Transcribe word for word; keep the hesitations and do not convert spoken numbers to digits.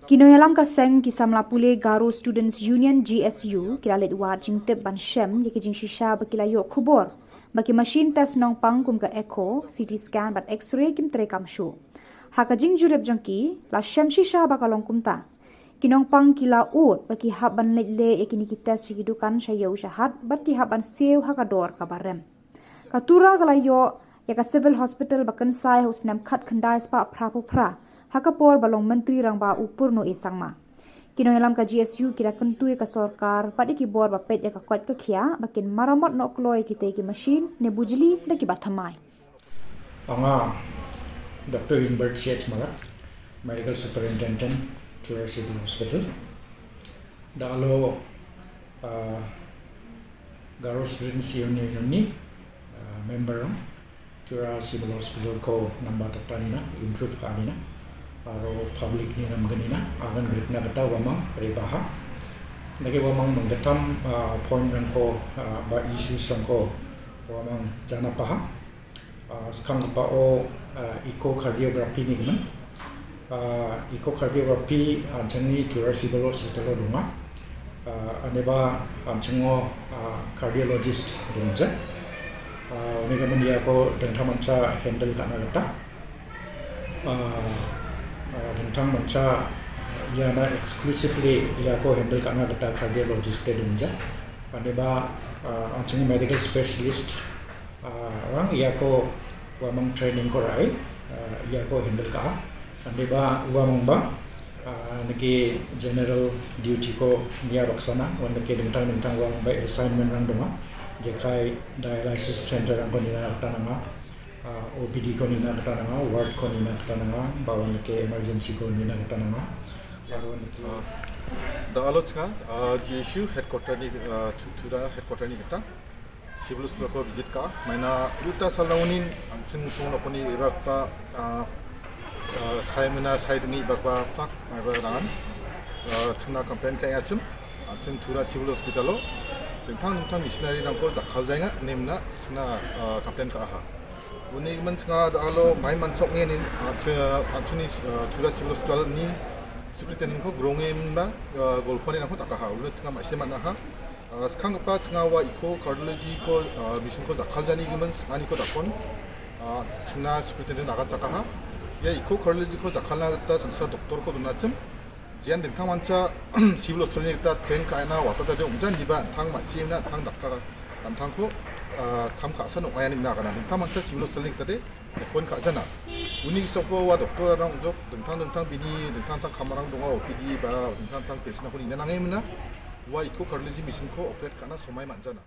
Ki nongïalam ka seng ki samla pule Garo Students Union, G S U, ki la leit wad jingtip ban shem ïa ki jingshisha ba ki la ïoh khubor ba ki machine test nongpang kum ka echo, C T scan bad X-ray kim treikam shuh. Ha ka jingjurip jong ki, la shem shisha ba ka long kumta. Ki nongpang ki la ud ba ki hap ban leit leh ïa kine ki test sha ki dukan sha ïew sha hat bad ki hap ban siew ha ka dor kaba rem. Ka Tura ka la ïoh ïa ka Civil Hospital ba kynsai ha u snem khatkhyndai spah phraphew phra ha ka por ba long Myntri Rangbah u Purno A Sangma. Ki nongïalam ka G S U ki la kyntu ïa ka sorkar bad ïa ki bor ba peit ïa ka koit ka khiah ba kin maramot noh kloi ïa kitei ki machine ne bujli da kiba thymmai. Nga Doctor Inbert C H Marak, Medical Superintendent, Tura Civil Hospital. Da alo, ah, Garo Students Union ni, ah, member rong, Tura Civil Hospital ko namba tatan na, improve ka ni na. Aro public ni nam gani na, agan grip na kata wamang, ribaha. Lagi wamang menggetam, ah, point rong ko, ah, ba issues rong ko, wamang jana paha. Ah, skang kapa o, ah, echocardiography ni gmen. Ah, echocardiography, ah, jani Tura Civil Hospital o dunga. Ah, ane ba, ah, chengo, ah, cardiologist dungja. Ah, ane ka men ïa ko dengthang mancha handle ka na kata. Ah, ah, dengthang mancha ïa na exclusively ïa ko handle ka na kata cardiologist te dungja. Ane ba, ah, ah, chengi medical specialist, ah, rang ïa ko wamang training ko rai, ah, ïa ko handle ka. Ane ba wamang ba, ah, naki general duty ko nia baksana, wan naki dengtang dengtang wamang ba assignment rang dunga, jekai dialysis center rang ko nina kata nanga, ah, O P D ko nina kata nanga, ward ko nina kata nanga, ba wan naki emergency ko nina kata nanga. Aro naki. Ah, da alo chenga, ah, G S U headquarter ni, ah, Tura headquarter ni kata. Civil Hospital ko visit ka, maina uta salawnin, an sing song na poni ibak pa, ah, ah, sai mena sai deni ibak pa pak, mai ba rangan. Ah, chengna complain ka ïa chim, an sing Tura Civil Hospital o, dengtang dengtang missionary rang ko jakhal jai nga, nemna chengna, ah, complain ka aha. Uni man chenga da alo mai man sok ngen in, ah, che-, an sing ni, ah, Tura Civil Hospital ni superintendent ko grong em ba, ah, golpon ni rang ko takaha, uni chenga ma shi man aha. Ah, skang kapa chenga wa echocardiology ko, ah, mission ko jakhal jani gimen ani ko dakon. Ah, chengna superintendent akan sakaha. Ïa echocardiology ko jakhal na kata sangsa doctor ko duna chem. Jian dengtang mancha Civil Hospital ni kata train ka ina wata ta jong jan diba thang ma sim na thang doctor, thang ko, ah, kam ka sa no aya ni na kana dengtang mancha Civil Hospital ni kata de. Kon ka jana. Uni sok ko wa doctor arang jok dengtang dengtang bini dengtang tang kamarang donga O P D ba dengtang tang patient ko ni na ngai mena. Wa echocardiology mission ko operate kana somai man jana.